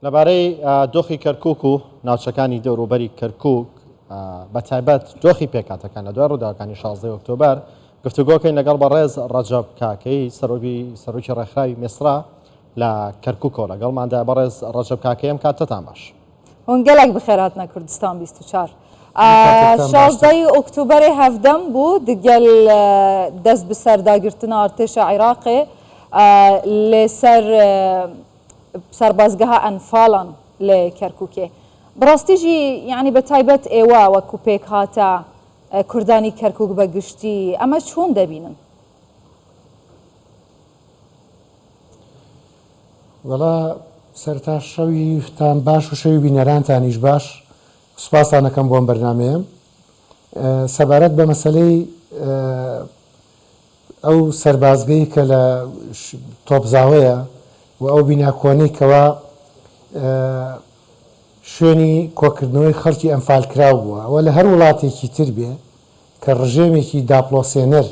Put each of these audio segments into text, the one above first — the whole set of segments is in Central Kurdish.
لەبارەی دۆخی کەرکوک و ناوچەکانی دەوروبەری کەرکوک بە تایبەت دۆخی پێکهاتەکان لە دوای ڕووداوەکانی 16 ئۆکتۆبەر گفتوگۆکەین لەگەڵ بەڕێز ڕەجەب کاکەیی سەرۆکی سەرۆکی ڕێکخراوی میسرا لە کەرکوکەوە لەگەڵماندا بەڕێز ڕەجەب کاکەیی ئەم کاتەتان باش. هون gelek bi xêr hatine Kurdistan 24. 16 ئۆکتۆبەرê hevdem bû digel dest bi serdagirtina artêşa Iraqê li ser serbazgeha Enfalan li Kerkûkê. Bi rastî jî yanî bi taybet êwe wekû pêkhate Kurdanî Kerkûk be giştî eme çûn debînin? وەڵا سەرەتا شەوی تان باش و شەوی بینەرانتانیش باش سوپاستان ئەکەم بۆ ئەم بەرنامەیە. سەبارەت بە مەسەلەی ئەو سەربازگەی کە لە تۆپزاوەیە و ئەو بینا کۆنەی کەوا شوێنی کۆکردنەوەی خەڵکی ئەنفالکراو بووە، ئەوە لە هەر وڵاتێکی تر بێ کە ڕژێمێکی داپڵۆسێنەر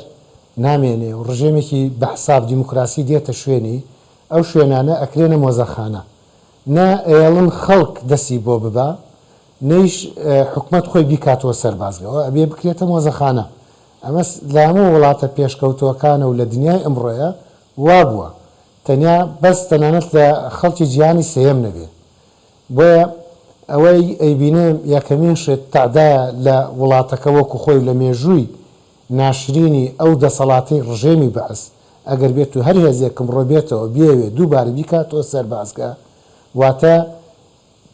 نامێنێ و ڕژێمێکی بە حساب دیموکراسی دێتە شوێنی، ئەو شوێنانە ئەکرێنە مۆزەخانە. نە ئەیەڵن خەڵک دەستی بۆ ببا، نەیش حکومەت خۆی بیکاتەوە سەربازگە. ئەوە ئەبێ بکرێتە مۆزەخانە. ئەمە لە هەموو وڵاتە پێشکەوتووەکانە و لە دنیای ئەمڕۆیە وا بووە. تەنیا بەس تەنانەت لە خەڵکی جیهانی سێیەم نەبێ. بۆیە ئەوەی ئەیبینم یەکەمین شت تەعدایە لە وڵاتەکە وەکو خۆی و لە مێژووی ناشرینی ئەو دەسەڵاتەی ڕژێمی بەعس ئەگەر بێتو هەر هێزێک ئمڕۆ بێتەوە بیەوێ دووبارە بیکاتەوە سەربازگە واتە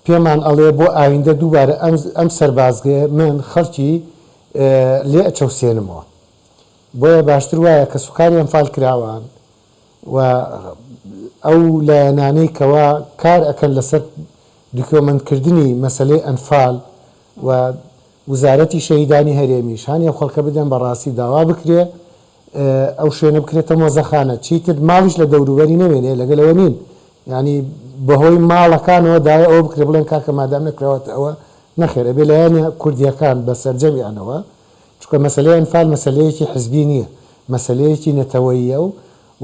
پێمان ئەڵێ بۆ ئایندە دووبارە ئەم ئەم سەربازگەیە من خەڵکی لێ ئەچەوسێنمەوە بۆیە باشتر وایە کەسوکاری ئەنفالکراوان و ئەو لایەنانەی کەوا کار ئەکەن لەسەر دکیۆمەنتکردنی مەسەلەی ئەنفال و وزارەتی شەهیدانی هەرێمیش هانی ئەو خەڵکە بدەن بەڕاستی داوا بکرێ ئەو شوێنە بکرێتە مۆزەخانە چیتر ماڵیش لە دەوروبەری نەمێنێ لەگەل ئەوە نین یانی بەهۆی ماڵەکانەوە داوای ئەوە بکرێ بڵێن کاکە مادام نەکراوەتە ئەوە نەخێر ئەبێ لایەنە کوردیەکان بە سەرجەمیانەوە چونکە مەسەلەی ئەنفال مەسەلەیەکی حزبی نییە، مەسەلەیەکی نەتەوەییە و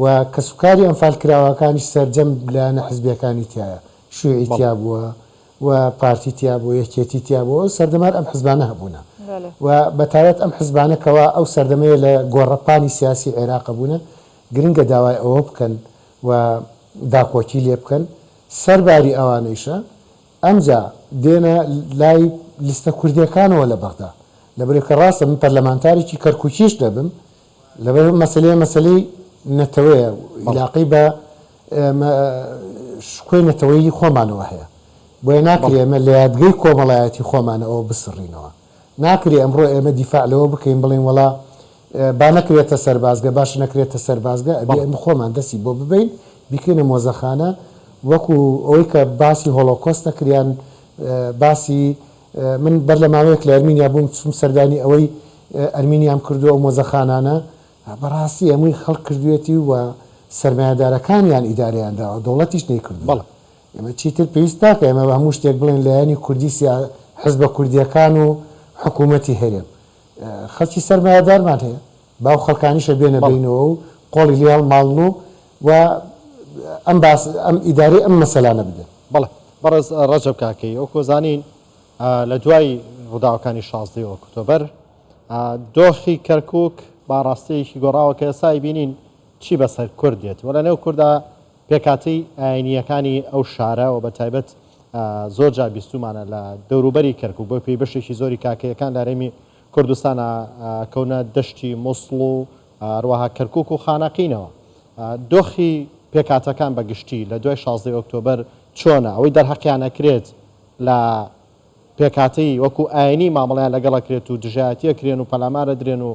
و کەسوکاری ئەنفالکراوەکانیش سەرجەم لایەنە حزبییەکانی تیایە، شیوعی تیا بووە و پارتی تیا بووە، یەکێتی تیا بووە، ئەو سەردەمە هەر ئەم حزبانە هەبوونە و بەتایبەت ئەم حزبانە کەوا ئەو سەردەمەیە لە گۆڕەپانی سیاسی عێراق بوونە، گرنگە داوای ئەوە بکەن و داکۆکی لێ بکەن، سەرباری ئەوانەیشە ئەمجا دێنە لای لیستە کوردیەکانەوە لە بەغدا، لەبەرئەوەی کە ڕاستە من پەرلەمانتارێکی کەرکوکیش دەبم، لەبەر مەسەلەیە مەسەلەی نەتەوەیە ئیلاقەی بە شکۆی نەتەوەیی خۆمانەوە هەیە، بۆیە ناکرێ ئێمە لە یادگەی کۆمەڵایەتی خۆمانە ئەوە بسڕینەوە، ناکرێ ئەمڕۆ ئێمە دیفاع لەوە بکەین بڵێین وەڵا با نەکرێتە سەربازگە، باشە نەکرێتە سەربازگە ئەبێ ئێمە خۆمان دەستی بۆ ببەین بیکەینە مۆزەخانە وەکو ئەوەی کە باسی هۆڵۆکۆست دەکرد یان باسی من بەر لە ماوەیەک لە ئەرمینیا بووم چووم سەردانی ئەوەی ئەرمینیام کردووە ئەو مۆزەخانانە بەڕاستی هەمووی خەڵک کردوێتی و سەرمایەدارەکانیان ئیدارەیان داوە دەوڵەتیش نەیکردووە ئێمە چیتر پێویست ناکە ئێمە بە هەموو شتێک بڵێن لایەنی کوردی سیا حزبە کوردیەکان و حکوومەتی هەرێم خەڵکی سەرمایەدارمان هەیە با ئەو خەڵکانیشە بێنە بەینەوە و قۆڵی لێ هەڵماڵن و و ئەم باس ئەم ئیدارەی ئەم مەسەلانە بدەن. بەڵێ بەڕێز ڕەجەب کاکەیی وەکو زانین لە دوای ڕووداوەکانی 16 ئۆکتۆبەر دۆخی کەرکوک بە ئاڕاستەیەکی گۆڕاوە کە ئێستا ئەیبینین چی بەسەر کورد دێت و لە نێو کوردا پێکهاتەی ئاینییەکانی ئەو شارە و بە تایبەت زۆر جار بیستوومانە لە دەوروبەری کەرکوک بۆ پێی بەشێکی زۆری کاکەیەکان لە هەرێمی کوردستان کەونە دەشتی موسڵ و هەروەها کەرکوک و خانەقینەوە. دۆخی پێکهاتەکان بە گشتی لە دوای 16 ئۆکتۆبەر چۆنە؟ ئەوەی دەرهەقیان ئەکرێت لە پێکهاتەی وەکو ئاینی مامەڵەیان لەگەڵ ئەکرێت و دژایەتی ئەکرێن و پەلامار ئەدرێن و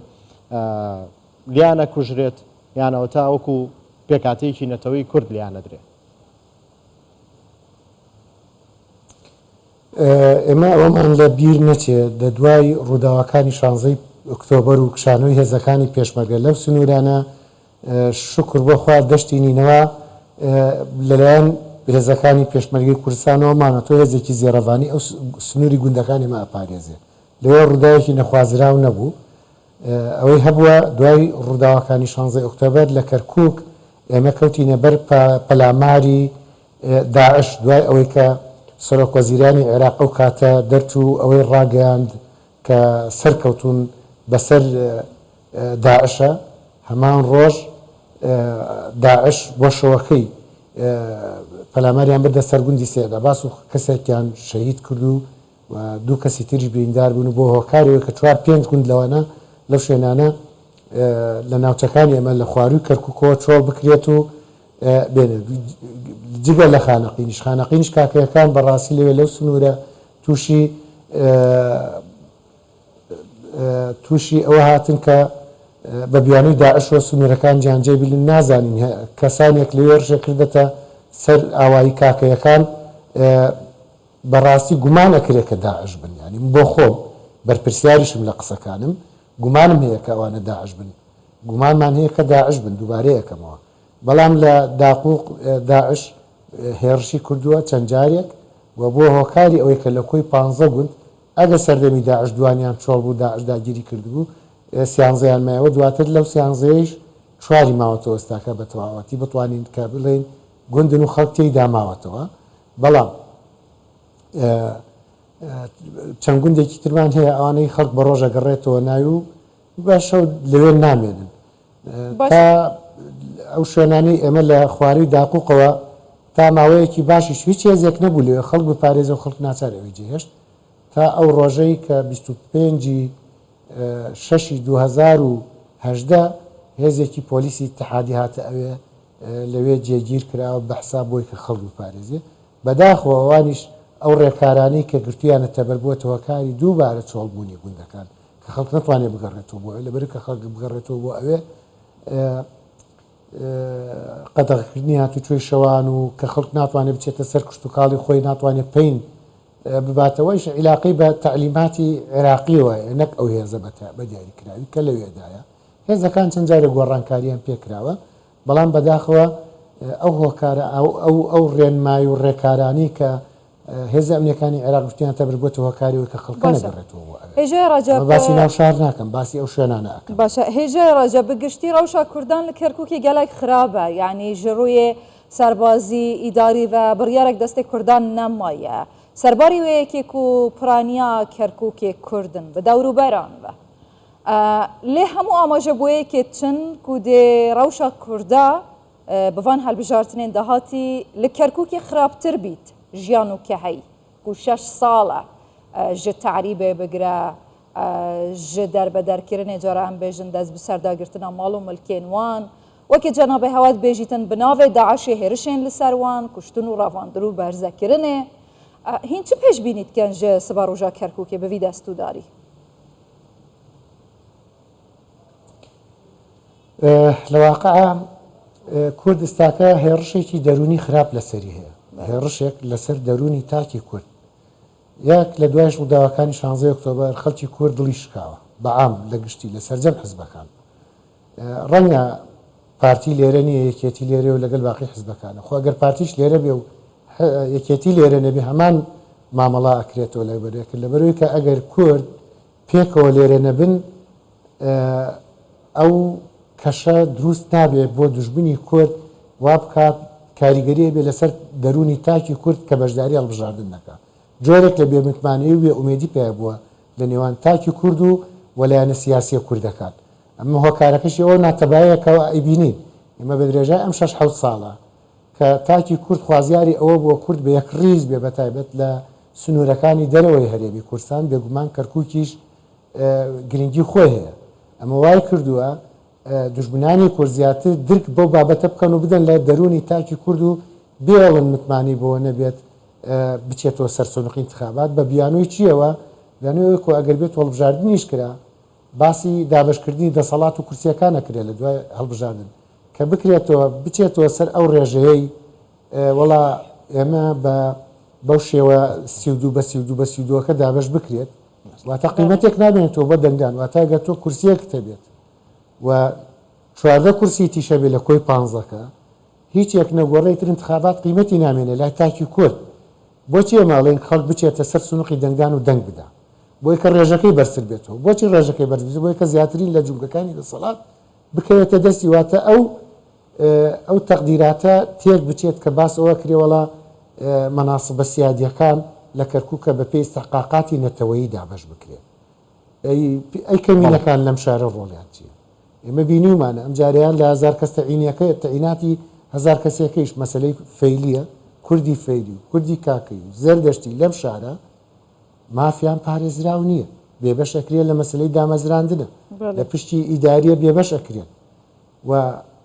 لێیان ئەکوژرێت یان ئەوەتا وەکو پێکهاتەیەکی نەتەوەی کورد لێیان ئەدرێ؟ ئێمە ئەوەمان لە بیر نەچێ لە دوای ڕووداوەکانی شانزەی ئۆکتۆبەر و کشانەوەی هێزەکانی پێشمەرگە لەو سنوورانە شوکر بۆ خوا دەشتی نینەوا لەلایەن هێزەکانی پێشمەرگەی کوردستانەوە مانەتەوە هێزێکی زێڕەڤانی ئەو سنووری گوندەکانی ئێمە ئەپارێزێ لەوێ ڕووداوێکی نەخوازراو نەبوو ئەوەی هەبووە دوای ڕووداوەکانی شانزەی ئۆکتۆبەر لە کەرکووک ئێمە کەوتینە بەر پەلاماری داعش دوای ئەوەی کە. سەرۆک وەزیرانی عێراق ئەو کاتە دەرچوو ئەوەی ڕاگەیاند کە سەرکەوتوون بەسەر داعشە، هەمان ڕۆژ داعش بۆ شەوەکەی پەلاماریان بردە سەر گوندی سەید عەباس و کەسێکیان شەهید کرد و دوو کەسی تریش بریندار بوون و بۆ هۆکاری ئەوەی کە چوار پێنج گوند لەوانە لەو شوێنانە لە ناوچەکانی ئێمە لە خوارووی کەرکووکەوە چۆڵ بکرێت و بێنێت جگە لە خانەقینیش خانەقینیش کاکەیەکان بەڕاستی لەوێ لەو سنوورە تووشی تووشی ئەوە هاتن کە بە بیانووی داعشەوە سنوورەکان جیان جێ بلن نازانین کەسانێک لەوێ ڕژێ کردەتە سەر ئاوایی کاکەیەکان بەڕاستی گومان ئەکرێ کە داعش بن یانی من بۆ خۆم بەرپرسیاریشم لە قسەکانم گومانم هەیە کە ئەوانە داعش بن گومانمان هەیە کە داعش بن دووبارەی ئەکەمەوە بەڵام لە داقوق داعش هێڕشی کردووە چەند جارێک و بووە هۆکاری ئەوەی کە لە کۆی پانزە گوند ئەگەر سەردەمی داعش دوانیان چۆڵ بوو داعش داگیری کردبوو سیانزەیان مایەوە دواتر لەو سیانزەیەیش چواری ماوەتەوە ئێستاکە بە تەواوەتی بتوانین کە بڵێین گوندن و خەڵک تێیدا ماوەتەوە بەڵام چەند گوندێکی ترمان هەیە ئەوانەی خەڵک بە ڕۆژ ئەگەڕێتەوە ناوی و بە شەو لەوێ نامێنن تا ئەو شوێنانەی ئێمە لە خواروی داقوقەوە تا ماوەیەکی باشیش هیچ هێزێک نەبوو لەوێ خەڵک بپارێزە و خەڵک ناچار ئەوی جێهێشت تا ئەو ڕۆژەی کە 25 شەشی 2018 هێزێکی پۆلیسی اتحادی هاتە ئەوێ لەوێ جێگیر کراوە بە حساب بۆی کە خەڵک بپارێزێ بەداخەوە ئەوانیش ئەو ڕێکارانەی کە گرتویانەتە بەر بووەتە هۆکاری دووبارە چۆڵبوونی گوندەکان کە خەڵک نەتوانێت بگەڕێتەوە بۆ ئەوێ لەبەر کە خەڵک بگەڕێتەوە بۆ ئەوێ قەدەغەکردنی هاتوچۆی شەوان و کە خەڵک ناتوانێت بچێتە سەر کشتوکاڵی خۆی ناتوانێت پین بباتەوەیش عیلاقەی بە تەعلیماتی عێراقیەوە نەک ئەو هێزە بە دیاریکراوی کە لەوێدایە هێزەکان چەند جارێک گۆڕانکاریان پێکراوە بەڵام بەداخەوە ئەو هۆکارە ئەو ئەو ڕێنمایی و ڕێکارانەی کە هێزە ئەمنیەکانی عێراق گرتویانتە بەر بووەتە هۆکاری ئەوەی کە خەڵکە باشە نەگەڕێتەوە بۆ ئەوێ. هێژای ڕەجەب ئەمە باسی ناو شار ناکەم باسی ئەو شوێنانە ئەکەم. باشە هێژای ڕەجەب بە گشتی ڕەوشا کوردان لە کەرکوکێ گەلەک خرابە یانی ژ ڕوویێ سەربازی ئیداری ڤە بڕیارەک دەستێ کوردان نەمایە سەرباری وێ یەکێ کو پرانیا کەرکوکێ کوردن بە دەوروبەران ڤە لێ هەموو ئاماژە بۆ یەکێ چن کو دێ ڕەوشا کوردا بڤان هەلبژارتنێن داهاتی لە کەرکوکێ خراپتر بیت ژیان و کە هەی کو شەش ساڵە ژ تەعریبێ بگرە ژ دەربەدەرکردنێ جارە ئەم بێژن دەست بسەرداگرتنا ماڵ و ملکێن وان وەکێ جەنابێ هەواد بێژیتن بناوێ داعشێ هێرشێن لەسەر وان کوشتن و ڕەڤاندن و بەرزەکردنێ هین چ پێشبینی دکەن ژ سبەڕوژا کەرکوکێ بڤی دەستووداری؟ لە واقعا کورد ئستاکە هێڕشێکی دەروونی خراپ لەسەری هەیە هێڕشێک لەسەر دەروونی تاکی کورد یەک لە دوای ڕووداوەکانی شانزەی ئۆکتۆبەر خەڵکی کورد دڵی شکاوە بەعام لە گشتی لە سەرجەم حزبەکان ڕەنگە پارتی لێرە نییە یەکێتی لێرە و لەگەل باقی حزبەکانە خۆ ئەگەر پارتیش لێرە بێ و یەکێتی لێرە نەبێ هەمان مامەڵە ئەکرێتەوە لەبەرێکرد لەبەرەوەی کە ئەگەر کورد پێکەوە لێرە نەبن ئەو کەشە دروست نابێت بۆ دوژمنی کورد وا بکات کاریگەری هەبێت لەسەر دەروونی تاکی کورد کە بەشداری هەڵبژاردن نەکا. جۆرێک لە بێمتمانەیی و بێئومێدی پەیا بووە لە نێوان تاکی کورد و و لایەنە سیاسییە کوردەکان. ئەمە هۆکارەکەشی ئەو ناتەبایەیە کە ئەیبینین. ئێمە بە درێژای ئەم شەش حەوت ساڵە کە تاکی کورد خوازیاری ئەوە بووە کورد بە یەکڕیز بێ بەتایبەت لە سنوورەکانی دەرەوەی هەرێمی کوردستان، بێگومان کەرکووکیش گرنگی خۆی هەیە. ئەمە وای کردووە دوژمنانی کورد زیاتر درک بەو بابەتە بکەن و بدەن لە دەروونی تاکی کورد و بێڵن متمانەی بەوە نەبێت بچێتەوە سەر سندوقی ئینتخابات بە بیانووی چییەوە؟ بیانووی ئەوەی کۆ ئەگەر بێت هەڵبژاردنیش کرا باسی دابەشکردنی دەسەڵات و کورسییەکان ئەکرێت لە دوای هەڵبژاردن کە بکرێتەوە بچێتەوە سەر ئەو ڕێژەیەی وەڵا ئێمە بە بەو شێوە 32 بە 32 بە 32ەکە دابەش بکرێت واتە قیمەتێک نامێنێتەوە بۆ دەنگدان واتە گەر تۆ کورسیەکت هەبێت و 14 کورسی تیشە بێ لە کۆی پانزەکە هیچ یەک نەگۆڕێ تر انتخابات قیمەتی نامێنێ لای تاکی کورد بۆچی ئێمە ئەڵێین خەڵک بچێتە سەر سنوقی دەنگدان و دەنگ بدا بۆی کە ڕێژەکەی بەرزتر بێتەوە بۆچی ڕێژەکەی بەرز بێت بۆی کە زیاترین لە جومگەکانی دەسەڵات بکەوێتە دەستی واتە ئەو ئەو تەقدیراتە تێک بچێت کە باس ئەوە کرێ وەڵا. مەناسبە سیادیەکان لە کەرکوکە بە پێی ئیستحقاقاتی نەتەوەیی دابەش بکرێ. ئەی ئەی بەڵێ. کەمینەکان لەم شارە ڕۆڵیان چیە؟ ئێمە بینیومانە ئەمجارەیان لە هەزار کەس تەعینیەکە تەعیناتی هەزار کەسیەکەیش مەسەلەی فەیلیە، کوردی فەیلی و کوردی کاکەیی و زەردەشتی لەم شارە مافیان پارێزراو نیە، بێبەش ئەکرێن لە مەسەلەی دامەزراندنە، لە بەڵێ. پشتی ئیداریە بێبەش ئەکرێن و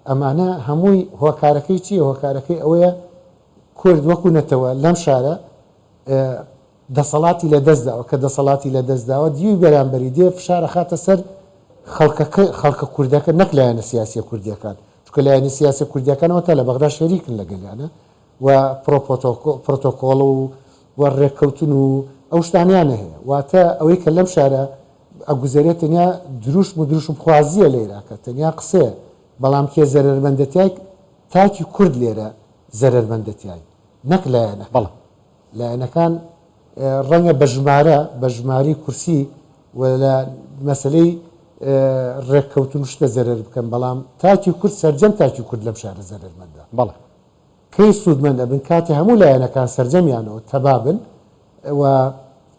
ئەمانە هەمووی هۆکارەکەی چیە؟ هۆکارەکەی ئەوەیە کورد وەکو نەتەوە لەم شارە دەسەڵاتی لە دەست داوە، کە دەسەڵاتی لە دەست داوە دیوی بەرامبەری دێ فشار ئەخاتە سەر خەڵکەکە، خەڵکە کوردەکە نەک لایەنە سیاسیە کوردیەکان، چونکە لایەنە سیاسیە کوردیەکان ئەوەتا لە بەغدا شەریکن لەگەلیانە و پرۆتۆکۆڵ و و ڕێککەوتن و ئەو شتانیانە هەیە، واتە ئەوەی کە لەم شارە ئەگوزەرێ تەنیا دروشم و دروشم خوازیە لەیراکە، تەنیا قسەیە، بەڵام کێ زەرەرمەندە تیای؟ تاکی کورد لێرە زەرەرمەندە تیای نەک لایەنەکان. بەڵێ. لایەنەکان ڕەنگە بە ژمارە، بە ژمارەی کورسی و لە مەسەلەی ڕێککەوتن و شتە زەرەر بکەن، بەڵام تاکی کورد، سەرجەم تاکی کورد لەم شارە زەرەرمەندە. بەڵێ. کەی سوودمەند ئەبن؟ کاتێ هەموو لایەنەکان سەرجەمیانەوە تەبا بن و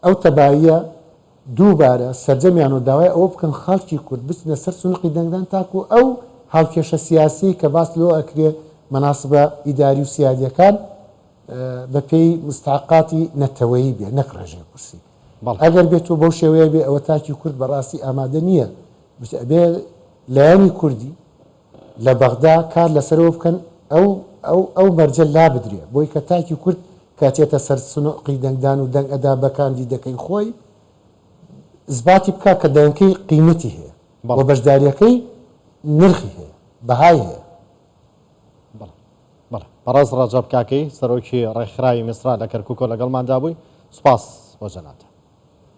ئەو تەباییە دووبارە سەرجەمیانەوە داوای ئەوە بکەن خەڵکی کورد بچنە سەر سنوقی دەنگدان تاکو ئەو هاوکێشە سیاسیەی کە باس لەوە ئەکرێ مەناسبە ئیداری و سیادیەکان بە پێی مستحقاتی نەتەوەیی بێ نەک ڕێژەی کورسی. بەڵێ. ئەگەر بێت و بەو شێوەیە بێ ئەوە تاکی کورد بەڕاستی ئامادە نییە بچێ ئەبێ لایەنی کوردی لە بەغدا کار لەسەرەوە بکەن ئەو ئەو ئەو مەرجە لابدرێ بۆی کە تاکی کورد کە ئەچێتە سەر سنوقی دەنگدان و دەنگ ئەدا بە کاندیدەکەی خۆی ئیسباتی بکا کە دەنگەکەی قیمەتی هەیە و بەڵێ. بەشداریەکەی نرخی هەیە بەهای هەیە. بەڵێ. بەڵێ. بەڕێز ڕەجەب کاکەیی سەرۆکی ڕێکخراوی میسرا لە کەرکوکەوە لەگەڵماندا بووی سوپاس بۆ جەنابتان.